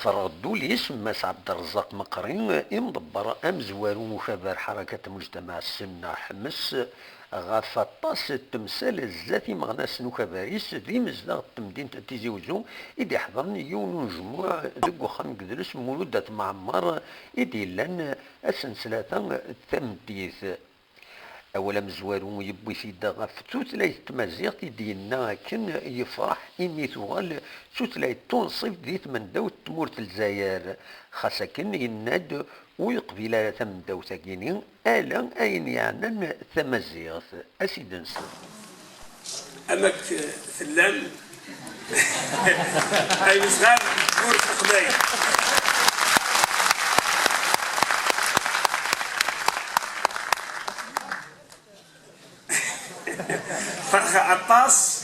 يفرغ دوليس ماس عبد الرزاق مقري إمدبر أمزوار وخبر حركة مجتمع السنة حمس غاف طاس التمثال الزاتي مغناس نوكا باريس ذي مزدغ تمدينة تيزي وزو إدي حضرني يون جموع ذو خان قدرس مولودة معمر إدي لان أسنسلاتا تمديث. أولا مزوارو يبوي سيدا غاف توتلايت تمازيغت يدينا كن يفرح إني ثغال توتلايت تنصف دي تمنداوت تمورت الجزائر خاصة كن يناد ويقبل تمنداوت كيني ألا أين يعني تمازيغت أسيد نسل. أمك ثلام أي مزغار مورت القبايل. فرخة عطاس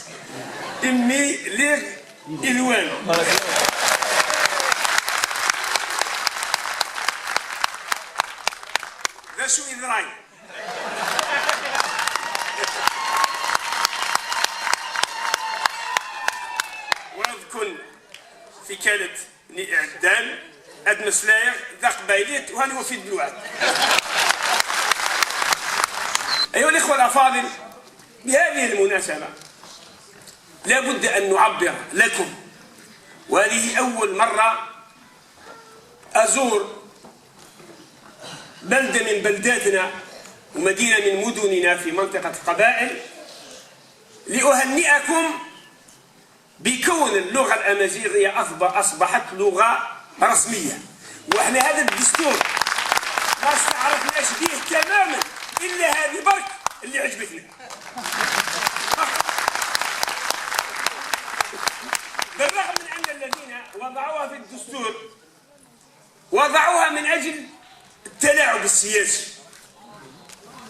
إمي ليغ إلوان. ذا شو إذراي وأذكن في كالة ني إعدام أدمسلايغ ذا قبايليت وهاني وفيد بالوعد. أيها الإخوة الأفاضل، بهذه المناسبة لا بد أن نعبر لكم، وهذه أول مرة أزور بلدة من بلداتنا ومدينة من مدننا في منطقة القبائل، لأهنئكم بكون اللغة الأمازيغية أصبحت لغة رسمية. وإحنا هذا الدستور ما استعرفناش به تماما إلا هذه برك اللي عجبتنا. بالرغم من أن الذين وضعوها في الدستور وضعوها من أجل التلاعب السياسي،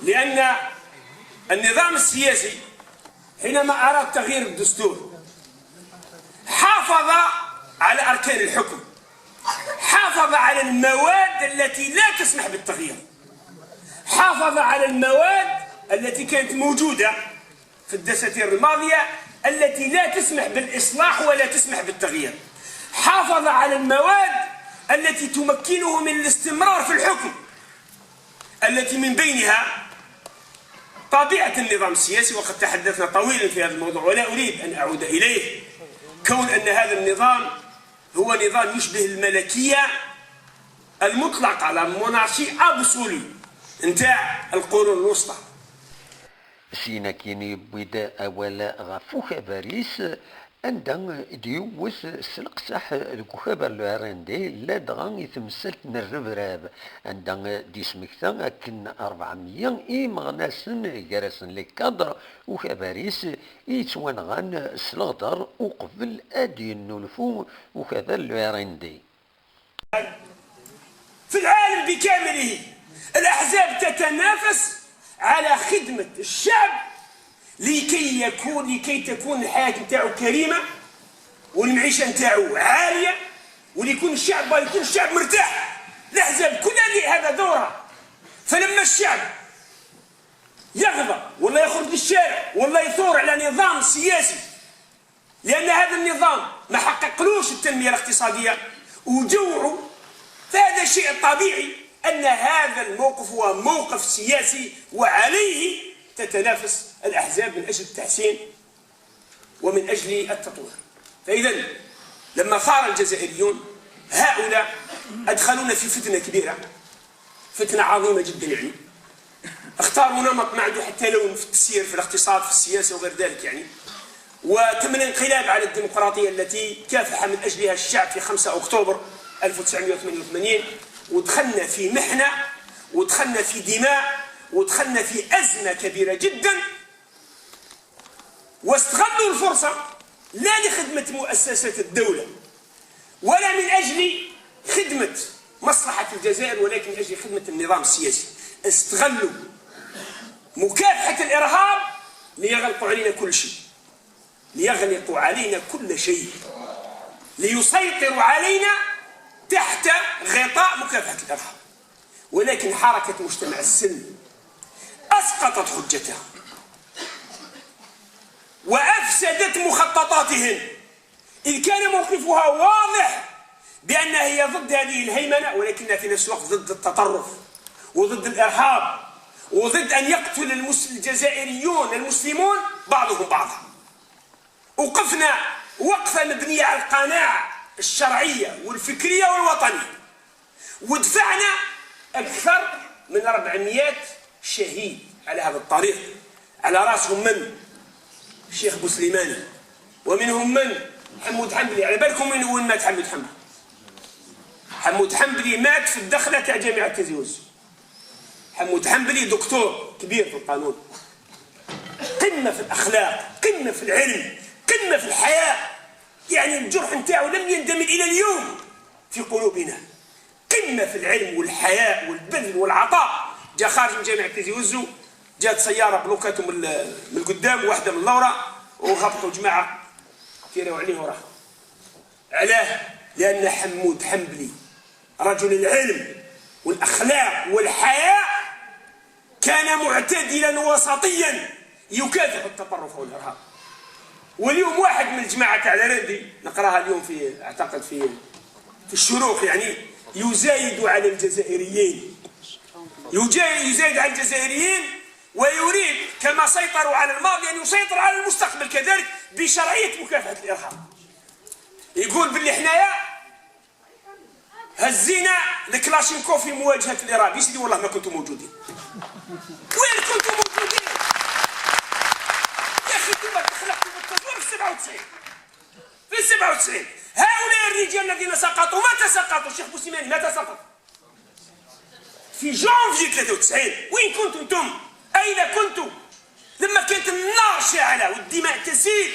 لأن النظام السياسي حينما أراد تغيير الدستور حافظ على أركان الحكم، حافظ على المواد التي لا تسمح بالتغيير، حافظ على المواد التي كانت موجودة في الدساتير الماضية التي لا تسمح بالإصلاح ولا تسمح بالتغيير، حافظ على المواد التي تمكنه من الاستمرار في الحكم، التي من بينها طبيعة النظام السياسي، وقد تحدثنا طويلا في هذا الموضوع ولا أريد أن أعود إليه، كون أن هذا النظام هو نظام يشبه الملكية المطلقة، la monarchie absolue نتاع القرون الوسطى. سينا كيني بويدا أولا غافوخ باريس عندها ديوث سلقسح ذوك خبر لو ار ان دي لا دغا يتمثلت من الربراب عندها ديسمكتا اكن 400 إمغناسن جراسن لي كادر وكباريس يتوانغان سلغدر وقبل ادي النلفو وكذا لو ار ان دي. في العالم بكامله الأحزاب تتنافس على خدمة الشعب لكي تكون الحياة نتاعو كريمة والمعيشة نتاعو عالية وليكون الشعب يكون الشعب مرتاح. الأحزاب كلها هذا دورها. فلما الشعب يغضب ولا يخرج للشارع ولا يثور على نظام سياسي، لأن هذا النظام ما حققلوش التنمية الاقتصادية وجوعوا، فهذا شيء طبيعي أن هذا الموقف هو موقف سياسي وعليه تتنافس الأحزاب من أجل التحسين ومن أجل التطوير. فإذا لما ثار الجزائريون هؤلاء أدخلونا في فتنة كبيرة، فتنة عظيمة جدا. اختاروا نمط ما عنده حتى لون في التسيير، في الاقتصاد، في السياسة وغير ذلك وتم الانقلاب على الديمقراطية التي كافح من أجلها الشعب في 5 أكتوبر 1988، ودخلنا في محنة ودخلنا في دماء ودخلنا في أزمة كبيرة جدا. واستغلوا الفرصة لا لخدمة مؤسسات الدولة ولا من أجل خدمة مصلحة الجزائر، ولكن من أجل خدمة النظام السياسي. استغلوا مكافحة الإرهاب ليغلقوا علينا كل شيء، ليغلقوا علينا كل شيء، ليسيطروا علينا تحت غطاء مكافحة الإرهاب. ولكن حركة مجتمع السلم أسقطت حجتها وأفسدت مخططاتهم، إذ كان موقفها واضح بأنها هي ضد هذه الهيمنة، ولكنها في نفس الوقت ضد التطرف وضد الإرهاب وضد أن يقتل الجزائريون المسلمون بعضهم بعضا. وقفنا وقفة مبنية على القناعة الشرعية والفكرية والوطنية، ودفعنا أكثر من 400 شهيد على هذا الطريق، على رأسهم من الشيخ بوسليماني، ومنهم من حمود حنبلي. على بالكم من وين مات حمود حنبلي؟ حمود حنبلي مات في الدخلة تاع جامعة تيزي وزو. حمود حنبلي دكتور كبير في القانون، قمة في الأخلاق، قمة في العلم، قمة في الحياة، يعني الجرح نتاعو لم يندمل إلى اليوم في قلوبنا. قمة في العلم والحياء والبذل والعطاء. جا خارج من جامعة تيزي وزو، جات سيارة بلوكاتو من القدام وواحدة من اللورا، وهبطوا جماعة تيراو عليه وراح. علاه؟ لأن حمود حنبلي رجل العلم والأخلاق والحياء كان معتدلا وسطيا يكافح التطرف والإرهاب. واليوم واحد من الجماعة تاع الرندي نقراها اليوم في أعتقد في الشروق، يعني يزايد على الجزائريين، يزايد على الجزائريين، ويريد كما سيطروا على الماضي أن يسيطر على المستقبل كذلك بشرعية مكافحة الإرهاب. يقول باللي حنايا هزينا الكلاشينكوف في مواجهة الإرهاب. يا سيدي والله ما كنتم موجودين. وين كنتم موجودين؟ يا أخي انتم تخلقتوا بالتزوير في 97، في 97 هؤلاء الرجال الذين سقطوا متى سقطوا؟ الشيخ بوسليماني متى سقط؟ في جانفي 93. وين كنتم انتم؟ أين كنتم لما كانت النار شاعلة والدماء تسيل؟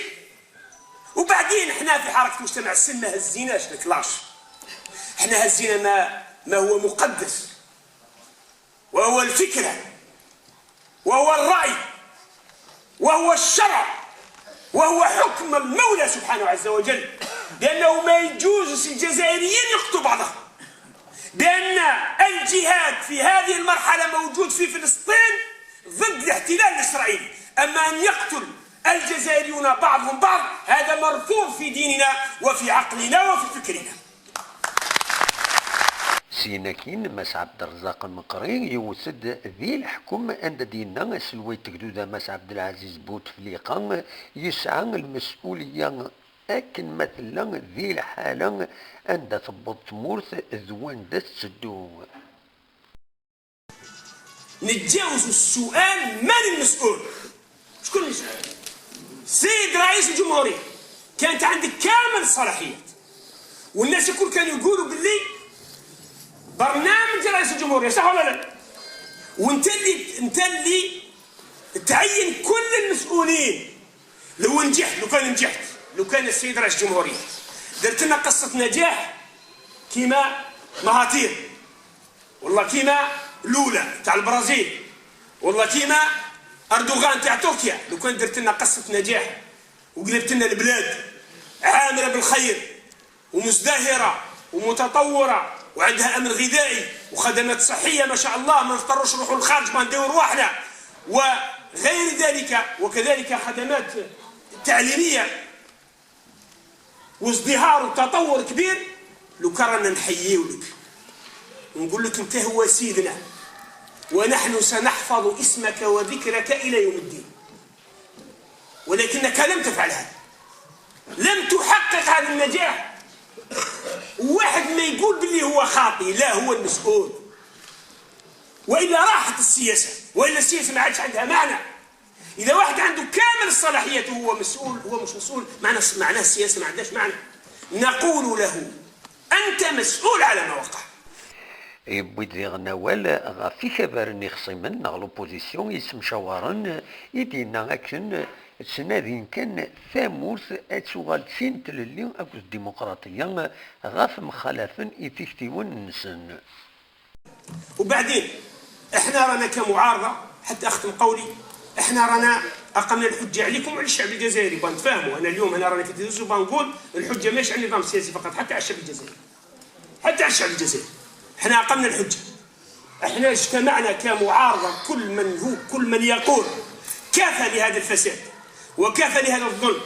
وبعدين احنا في حركة مجتمع السلم ما هزيناش الكلاش، احنا هزينا ما هو مقدس، وهو الفكرة، وهو الرأي، وهو الشرع، وهو حكم المولى سبحانه عز وجل، لأنه ما يجوز الجزائريين يقتلوا بعضهم، بأن الجهاد في هذه المرحلة موجود في فلسطين ضد الاحتلال الإسرائيلي، أما أن يقتل الجزائريون بعضهم بعض هذا مرفوض في ديننا وفي عقلنا وفي فكرنا. سيناكين ماس عبد الرزاق المقري يوسد ذي الحكم عند دينا سلوي تقدودا ماس عبد العزيز بوتفليقة يسعى المسؤولية أكن مثلا ذي الحالة عند تبط مورث ذوان دس تسدو. نتجاوز السؤال من المسؤول؟ شكون المسؤول؟ سيد رئيس الجمهورية كانت عندك كامل الصلاحيات، والناس الكل كانوا يقولوا باللي برنامج رئيس الجمهورية، صح ولا لا؟ وانت اللي تعين كل المسؤولين. لو نجحت، لو كان نجحت، لو كان السيد رئيس الجمهورية درت لنا قصة نجاح كيما مهاتير، والله كيما لولا تاع البرازيل، والله كيما أردوغان تاع تركيا، لو كان درت لنا قصة نجاح وقلبت لنا البلاد عامرة بالخير ومزدهرة ومتطورة وعندها أمن غذائي وخدمات صحية ما شاء الله، ما نضطروش نروحوا للخارج ما نديروا رواحنا وغير ذلك، وكذلك خدمات تعليمية وازدهار وتطور كبير، لو كان رانا نحييو لك ونقول لك انت هو سيدنا ونحن سنحفظ اسمك وذكرك إلى يوم الدين. ولكنك لم تفعل هذا، لم تحقق هذا النجاح. واحد ما يقول باللي هو خاطي، لا هو المسؤول، وإلا راحت السياسة، وإلا السياسة ما عادش عندها معنى. إذا واحد عنده كامل الصلاحيات وهو مسؤول، هو مش مسؤول، معناه السياسة ما عندهاش معنى. نقول له أنت مسؤول على ما وقع. يبوي ذي غناوال غافي كبار خصيمن نغ l'opposition يسمشاورن يدينا أكن تسنادين كان ثامورث اتوغال تسين تللي أكو الديمقراطية غاف مخالفا يتكتيون نسن. وبعدين احنا رانا كمعارضة، حتى أختم قولي، احنا رانا أقمنا الحجة عليكم وعلى الشعب الجزائري، بنتفاهموا. أنا اليوم أنا رانا في تيزي وزو بنقول الحجة ماشي على النظام السياسي فقط، حتى على الشعب الجزائري، حتى على الشعب الجزائري. احنا أقمنا الحجة، احنا اجتمعنا كمعارضة، كل من هو، كل من يقول كفى لهذا الفساد وكفى لهذا الظلم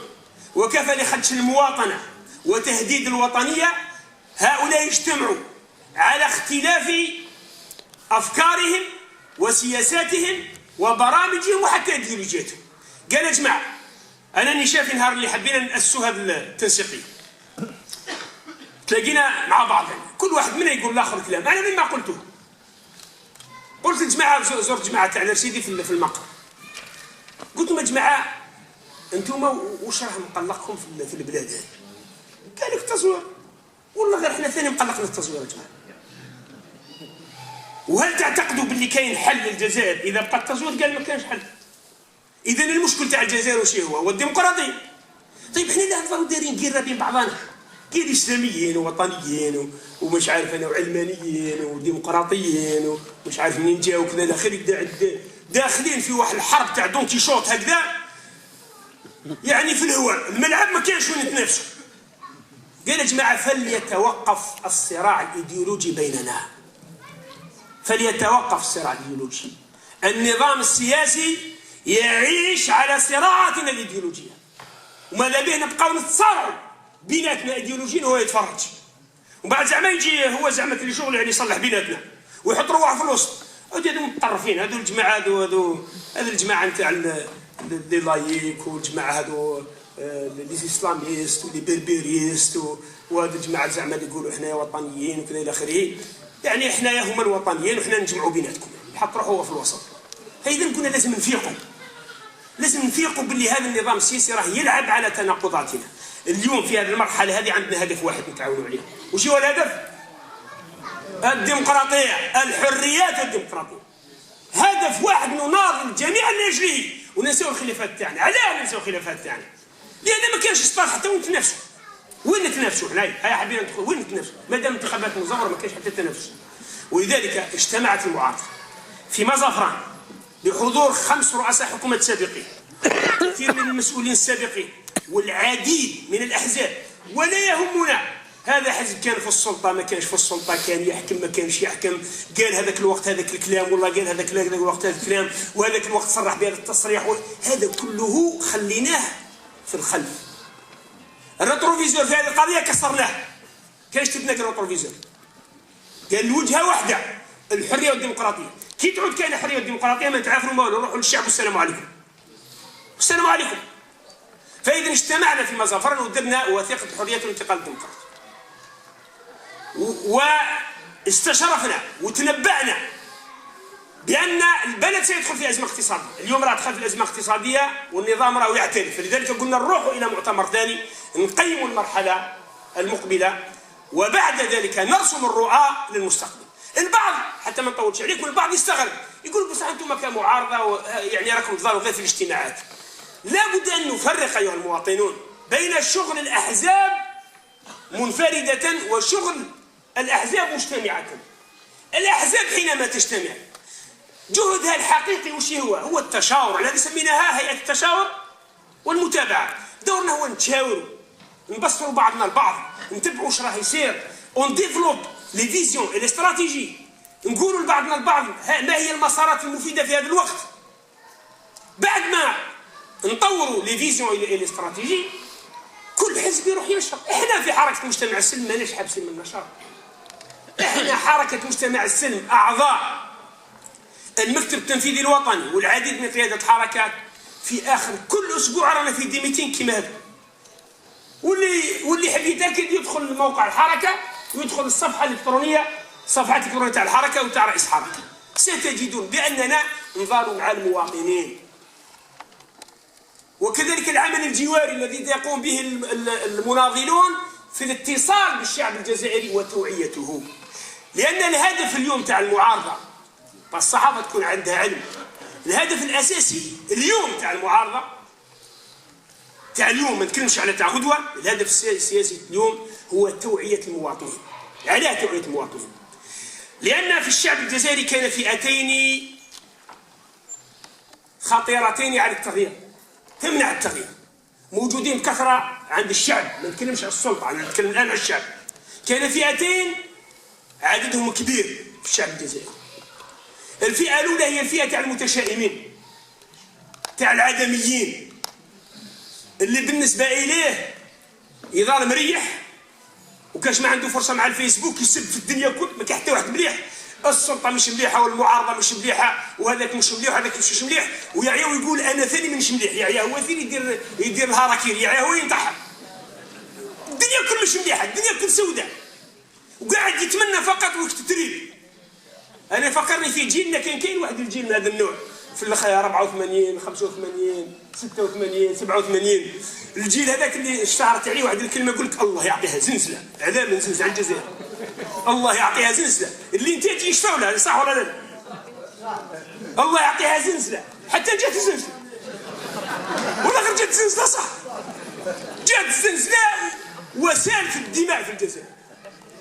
وكفى لخدش المواطنة وتهديد الوطنية. هؤلاء اجتمعوا على اختلاف افكارهم وسياساتهم وبرامجهم وحتى ايديولوجياتهم. قال يا جماعة، انا شافي نهار اللي حبينا ناسسوا هذه التنسيقيه تلاقينا مع بعض، كل واحد منا يقول الاخر كلام. انا مما قلته قلت الجماعة، زرت جماعة تاع سيدي في المقر، قلت لهم يا جماعة انتم واش راه مقلقكم في البلاد هذه؟ قال لك التزوير. والله غير احنا ثاني مقلقنا التزوير يا جماعة. وهل تعتقدوا باللي كاين حل للجزائر اذا بقى التزوير؟ قال ما كانش حل. اذا المشكل تاع الجزائر واش هو؟ هو الديمقراطية. طيب حنا لا نظلوا دايرين guerre بين بعضنا، كاين اسلاميين ووطنيين ومش عارف انا وعلمانيين وديمقراطيين ومش عارف منين جاو وكذا الى اخره، داخلين في واحد الحرب تاع دون كيشوت هكذا، يعني في الهواء، الملعب ما كانش وين نتنافسوا. قال يا جماعة فليتوقف الصراع الايديولوجي بيننا، فليتوقف الصراع الايديولوجي. النظام السياسي يعيش على صراعاتنا الايديولوجية، وماذا به نبقاو نتصارعوا بيناتنا ايديولوجيا وهو يتفرج، ومن بعد زعما يجي هو زعما اللي شغل يعني يصلح بيناتنا ويحط روحه في الوسط. هادو متطرفين، هادو الجماعة، هادو الجماعة نتاع les laïcs، والجماعة هادو les islamistes و les berbéristes، وهادو الجماعة زعما اللي يقولوا حنايا وطنيين وكذا الى اخره. يعني حنايا هما الوطنيين وحنا نجمعوا بيناتكم، يحط روحه هو في الوسط. فاذا قلنا لازم نفيقوا، لازم نفيقوا باللي هذا النظام السياسي راه يلعب على تناقضاتنا. اليوم في هذه المرحلة هذه عندنا هدف واحد نتعاونوا عليه، وش هو الهدف؟ الديمقراطية، الحريات والديمقراطية. هدف واحد نناضل جميعا لاجله وننساو الخلافات تاعنا. علاه ننساو الخلافات تاعنا؟ لان ما كانش سطار حتى وين نتنافسوا. وين نتنافسوا حنايا؟ هيا حبينا ندخل وين نتنافسوا؟ ما دام انتخابات مزوره ما كانش حتى تنافس. ولذلك اجتمعت المعارضة في مزافران بحضور 5 رؤساء حكومات سابقين، كثير من المسؤولين السابقين والعديد من الاحزاب، ولا يهمنا هذا حزب كان في السلطة ما كانش في السلطة، كان يحكم ما كانش يحكم، قال هذاك الوقت هذاك الكلام، والله قال هذاك الوقت هذا الكلام، وهذاك الوقت صرح بهذا التصريح، هذا كله خليناه في الخلف. ال rétroviseur في هذه القضية كسرناه، كانش تبنى ال rétroviseur، قال الوجهة واحدة، الحرية والديمقراطية. كي تعود كاينه حرية والديمقراطية ما نتعافروا ما والو، نروحوا للشعب والسلام عليكم. السلام عليكم. فاذا اجتمعنا في مزافران ودرنا وثيقة الحرية والانتقال الديمقراطي. واستشرفنا وتنبأنا بأن البلد سيدخل في أزمة اقتصادية. اليوم راه دخل في الأزمة الاقتصادية والنظام راه يعترف، لذلك قلنا نروحوا إلى مؤتمر ثاني نقيم المرحلة المقبلة وبعد ذلك نرسم الرؤى للمستقبل. البعض حتى ما نطولش عليكم، البعض يستغرب يقول بصح انتم كمعارضة يعني راكم تظلوا غير في الاجتماعات. لا بد أن نفرق أيها المواطنون بين شغل الأحزاب منفردة وشغل الأحزاب مجتمعة. الأحزاب حينما تجتمع جهدها الحقيقي وش هو؟ هو التشاور، الذي سميناها هيئة التشاور والمتابعة. دورنا هو نتشاوروا، نبصروا بعضنا البعض، نتبعوا واش راه يصير، on développe les visions et les stratégies، نقولوا لبعضنا البعض ما هي المسارات المفيدة في هذا الوقت. بعد ما نطوروا les visions et les stratégies كل حزب يروح ينشط. احنا في حركة مجتمع السلم ماناش حابسين من النشاط. احنا حركة مجتمع السلم أعضاء المكتب التنفيذي الوطني والعديد من قيادة الحركات في آخر كل أسبوع رانا في des meetings كيما هذا. واللي يحب يتأكد يدخل موقع الحركة ويدخل الصفحة الإلكترونية، صفحة الإلكترونية تاع الحركة وتاع رئيس الحركة. ستجدون بأننا نظالوا مع المواطنين. وكذلك العمل الجواري الذي يقوم به المناضلون في الاتصال بالشعب الجزائري وتوعيته. لأن الهدف اليوم تاع المعارضة، فالصحافة تكون عندها علم، الهدف الأساسي اليوم تاع المعارضة تاع اليوم، ما نتكلمش على تاع غدوة، الهدف السياسي اليوم هو توعية المواطنين. علاه توعية المواطنين؟ لأن في الشعب الجزائري كان فئتين خطيرتين على التغيير، تمنع التغيير، موجودين بكثرة عند الشعب، ما نتكلمش على السلطة، أنا نتكلم الآن على الشعب. كان فئتين عددهم كبير في الشعب الجزائري. الفئة الأولى هي الفئة تاع المتشائمين، تاع العدميين، اللي بالنسبة إليه يظل مريح وكاش ما عنده فرصة مع الفيسبوك يسب في الدنيا كل، ما كاين حتى واحد مليح. السلطة مش مليحة والمعارضة مش مليحة وهذاك مش مليح وهذاك مش مليح، ويعيا ويقول انا ثاني مش مليح، يعيا هو ثاني يدير الهراكير، يعيا هو ينتحر. الدنيا كل مش مليحة، الدنيا كل سوداء، وقاعد يتمنى فقط وقت تريب. انا فكرني في جيلنا، كان كاين واحد الجيل من هذا النوع في 84 85 86 87، الجيل هذاك اللي اشتهرت عليه واحد الكلمة، يقول لك الله يعطيها زنزله، عذاب من زنزله على الجزائر، الله يعطيها زنزله، اللي انت تجي يشفاو لها، صح ولا لا؟ الله يعطيها زنزله، حتى جات الزنزله، ولا غير جات الزنزله، صح جات الزنزله وسالت الدماء في الجزائر.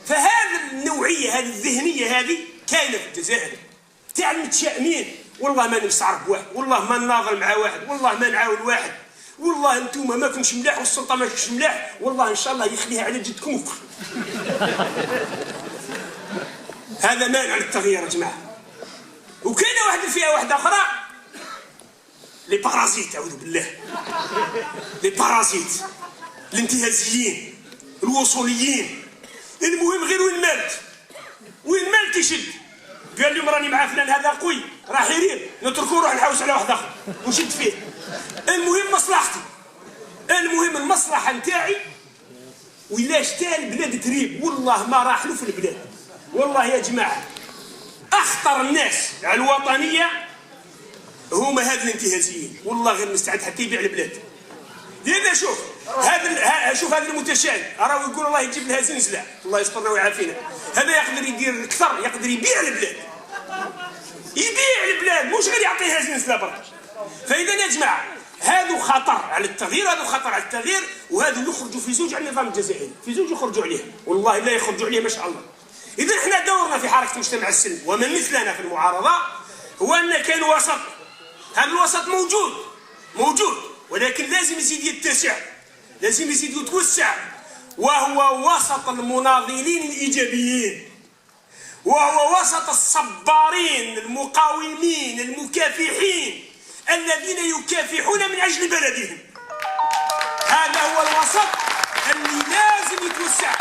فهذا النوعية هذه الذهنية هذه كاينه في الجزائر تاع المتشائمين، والله ما نستعرف بواحد، والله ما نناضل مع واحد، والله ما نعاون واحد، والله انتم ما كنتش ملاح والسلطة ما كنتش ملاح، والله ان شاء الله يخليها على جدكم وكل. هذا مانع للتغيير يا جماعة. وكاينه واحد الفئة واحدة اخرى، les parasites، اعوذ بالله، les parasites، الانتهازيين الوصوليين. المهم غير وين مالت، وين مالت يشد. قال لهم راني مع فلان هذا قوي راح يريد، نتركه نروح نحوس على واحد اخر ونشد فيه. المهم مصلحتي، المهم المصلحة نتاعي. ولا شتا البلاد تريب، والله ما راح له في البلاد. والله يا جماعة اخطر الناس على الوطنية هما هاد الانتهازيين، والله غير مستعد حتى يبيع البلاد. لان شوف هذا، شوف هذا المتشائم راه يقول الله يجيب لها زنزله، الله يسترنا ويعافينا. هذا يقدر يدير اكثر، يقدر يبيع البلاد، يبيع البلاد مش غير يعطيها زنزله برك. فاذا يا جماعة هذا خطر على التغيير، هذا خطر على التغيير، وهذا يخرجوا في زوج على النظام الجزائري، في زوج يخرجوا عليه، والله لا يخرجوا عليه ما شاء الله. اذا احنا دورنا في حركة مجتمع السلم ومن مثلنا في المعارضة هو ان كاين وسط، هذا الوسط موجود موجود، ولكن لازم يزيد يتسع، لازم يزيد يتوسع، وهو وسط المناضلين الإيجابيين، وهو وسط الصبارين المقاومين المكافحين الذين يكافحون من أجل بلدهم. هذا هو الوسط اللي لازم يتوسع،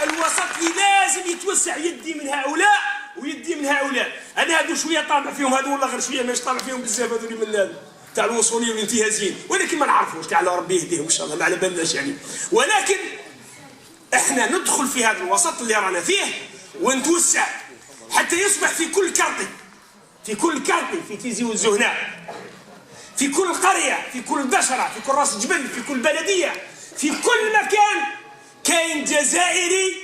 الوسط اللي لازم يتوسع، يدي من هؤلاء ويدي من هؤلاء. أنا هادو شوية طامع فيهم، هادو والله غير شوية ماشي طامع فيهم بزاف، هادو اللي من هادو تاع الوصوليين والانتهازيين، ولكن ما نعرفوش، تاع ربي يهديهم ان شاء الله، ما على بالناش يعني. ولكن احنا ندخل في هذا الوسط اللي رانا فيه ونتوسع حتى يصبح في كل quartier، في كل quartier، في تيزي وزو هنا، في كل قرية، في كل دشره، في كل راس جبل، في كل بلديه، في كل مكان كاين جزائري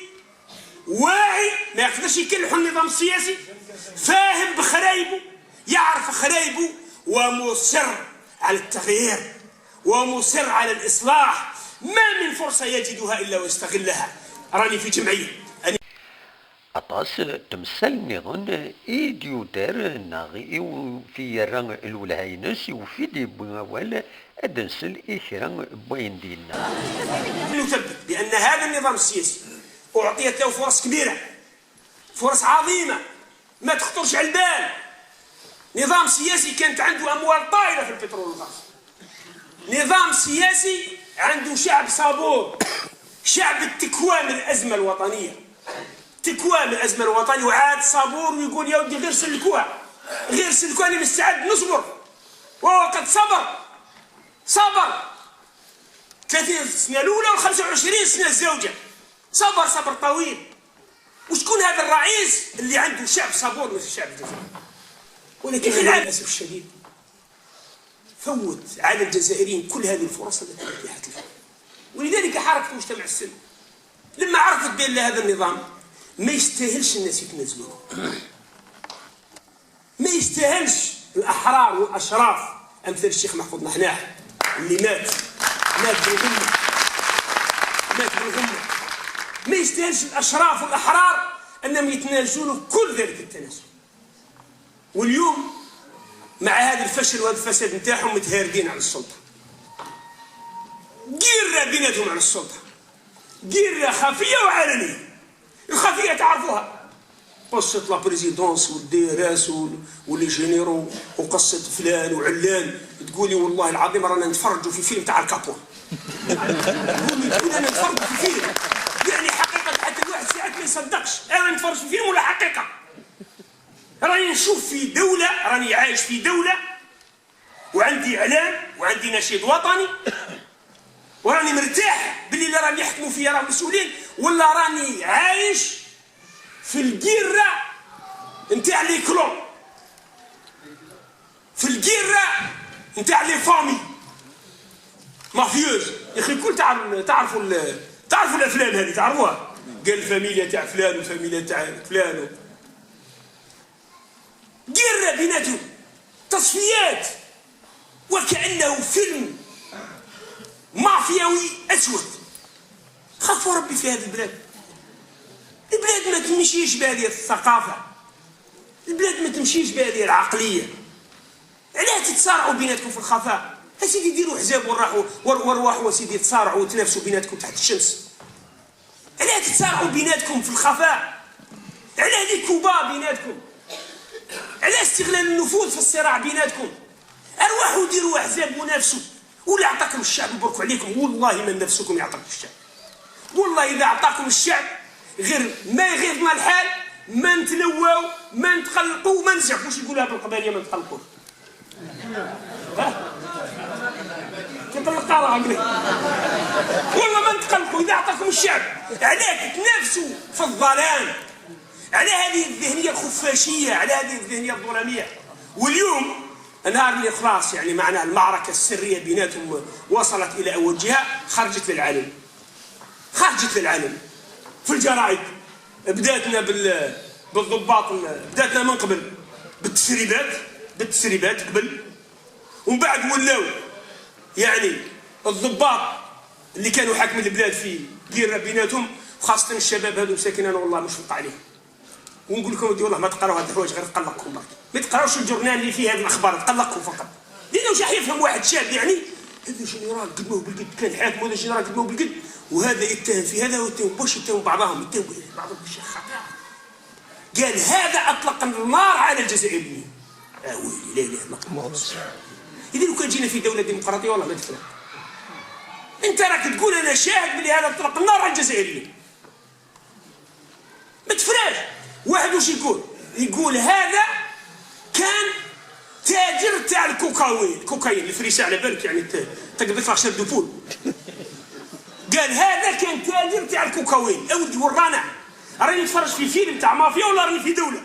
واعي ما يقدرش يكلحوا النظام السياسي، فاهم بخرايبه، يعرف خرايبه، ومصر على التغيير ومصر على الإصلاح. ما من فرصة يجدها إلا ويستغلها. راني في جمعية أطاس تمثال نظن إيديو دار ناغي في ران الولهاينس وفي دي بوال أدنسل إخران بوين دينا. نثبت بأن هذا النظام السياسي أعطيت له فرص كبيرة، فرص عظيمة ما تخطرش على البال. نظام سياسي كانت عنده أموال طائلة في البترول والغاز، نظام سياسي عنده شعب صبور، شعب تكوى من الأزمة الوطنية، تكوى من الأزمة الوطنية، وعاد صبور ويقول يا ودي غير سلكوها، غير سلكوها، أنا مستعد نصبر. وهو قد صبر، صبر 30 سنة الأولى و25 سنة الزوجة، صبر صبر طويل. وشكون هذا الرئيس اللي عنده شعب صبور مثل الشعب الجزائري؟ ولكن للأسف الشديد فوت على الجزائريين كل هذه الفرص التي اتيحت لهم. ولذلك حركة مجتمع السلم لما عرفت بأن هذا النظام ما يستاهلش الناس يتنازلوا، ما يستاهلش الأحرار والأشراف أمثال الشيخ محفوظ نحناح اللي مات بالغمة، مات بالغمة. ما يستاهلش الأشراف والأحرار أنهم يتنازلوا كل ذلك التنازل. واليوم مع هذا الفشل وهذا الفساد نتاعهم متهاردين على السلطة، قيرة بيناتهم على السلطة، قيرة خفية وعلنية. الخفية تعرفوها، قصة la présidence وال DRS و les généraux وقصة فلان وعلان، تقولي والله العظيم رانا نتفرجوا في فيلم تاع الكابون، تقولي انا نتفرجوا في فيلم، يعني حقيقة نصدقش، انا نتفرج في فيلم ولا حقيقة؟ راني نشوف في دولة، راني عايش في دولة وعندي اعلام وعندي نشيد وطني وراني مرتاح باللي اللي راهم يحكموا فيا راهم مسؤولين، ولا راني عايش في ال guerre نتاع les clans، في ال guerre نتاع les familles mafieuses. يا اخي الكل تعرفوا تعرفوا الافلام هذه، تعرفوها؟ قال الفاميليا تاع فلان والفاميليا تاع فلان، guerre بيناتهم، تصفيات، وكأنه فيلم مافياوي اسود. خافوا ربي في هذه البلاد. البلاد ما تمشيش بهذه الثقافة، البلاد ما تمشيش بهذه العقلية. علاه تتصارعوا بيناتكم في الخفاء؟ اسيدي ديروا حزاب وراحوا وارواحوا سيدي تصارعوا وتنافسوا بيناتكم تحت الشمس. علاه تتصارعوا بيناتكم في الخفاء؟ علاه les coups bas بيناتكم؟ علاه استغلال النفوذ في الصراع بيناتكم؟ ارواحوا ديروا احزاب ونافسوا، ولا اعطاكم الشعب مبروك عليكم. والله من نفسكم يعطيكم الشعب، والله اذا اعطاكم الشعب غير ما يغيظنا الحال، ما نتلواو، ما نتقلقوا، ما نزعفوش. يقولها بالقباليه ما نتقلقوش. ها تطلق راه والله ما نتقلقوا اذا اعطاكم الشعب. علاه تتنافسوا في الظلام؟ على هذه الذهنية الخفاشيه، على هذه الذهنية الظلاميه. واليوم النهار اللي خلاص يعني معناها المعركة السرية بيناتهم وصلت الى اوجها، خرجت للعلن، خرجت للعلن في الجرائد. بداتنا بالضباط، بداتنا من قبل بالتسريبات، بالتسريبات قبل، ومن بعد ولاو يعني الضباط اللي كانوا حاكمين البلاد في guerre بيناتهم، وخاصة الشباب هذو مساكين. انا والله مشفق عليهم، ونقول لكم ودي والله ما تقراو هاد الحوايج غير تقلقكم برك، ما تقراوش ال journal اللي فيه هذه الاخبار، تقلقكم فقط. لانه واش راح يفهم واحد شاب؟ يعني هذا جنرال قدموه بالقد كان حاكم، وهذا جنرال قدموه بالقد، وهذا يتهم في هذا ويتهم، واش يتهم بعضهم؟ يتهم بعضهم بالشيء خطير. قال هذا اطلق النار على الجزائريين. آه ويلي، لا اله الا الله. اذا لو كان جينا في دولة ديمقراطية والله ما تفرق. انت راك تقول انا شاهد بلي هذا اطلق النار على الجزائريين، ما تفراش. واحد واش يقول؟ يقول هذا كان تاجر تاع الكوكاوين، الكوكايين الفريسه على بالك، يعني تقبض la chair de poule. قال هذا كان تاجر تاع الكوكاوين. اودي ورانا راني نتفرج في فيلم تاع مافيا ولا راني في دولة؟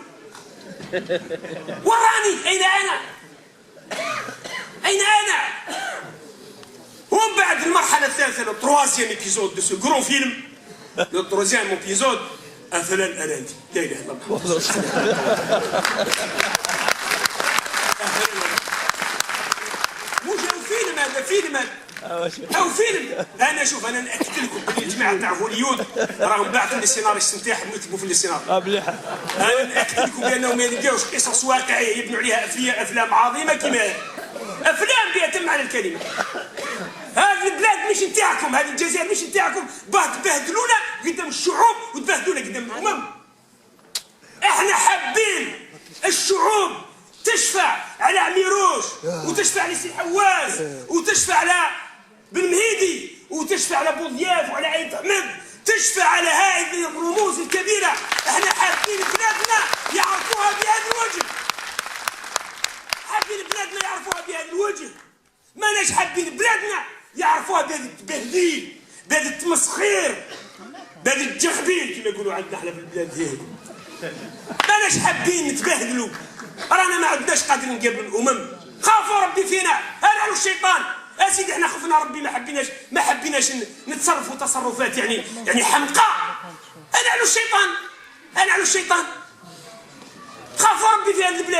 وراني اين انا؟ اين انا؟ ومن بعد المرحلة الثالثه، le troisième épisode de ce grand film، le troisième épisode، افلان انانتي. لا اله الا الله. مش هو فيلم هذا، فيلم هذا او فيلم. انا شوف، انا ناكد لكم بلي الجماعة تاع هوليود راهم بعثوا les scénaristes نتاعهم يكتبوا في les scénarios. انا ناكد لكم بانهم ما يلقاوش قصص واقعية يبنوا عليها افلام عظيمة كما هذه، افلام بأتم معنى الكلمة. هذه البلاد مش نتاعكم، هذه الجزائر مش نتاعكم، باه تبهدلونا قدام الشعوب وتبهدلونا قدام الامم. احنا حابين الشعوب تشفع على عميروش، وتشفع على سي حواس، وتشفع على بن مهيدي، وتشفع على بوضياف وعلى عين احمد، تشفع على هذه الرموز الكبيرة. احنا حابين بلادنا يعرفوها بهذا الوجه، حابين بلادنا يعرفوها بهذا الوجه. ماناش حابين بلادنا يعرفوها بهذا التبهديل، بهذا التمسخير، بهذا التجخبيل كما يقولوا عندنا احنا في البلاد هذه. ماناش حابين نتبهدلوا، رانا ما عندناش قادرين نقابلوا الامم. خافوا ربي فينا، هلعوا الشيطان. اسيدي احنا خفنا ربي، ما حبيناش نتصرفوا تصرفات يعني حمقاء. انعلوا الشيطان، انعلوا الشيطان. خافوا ربي في هذه البلاد.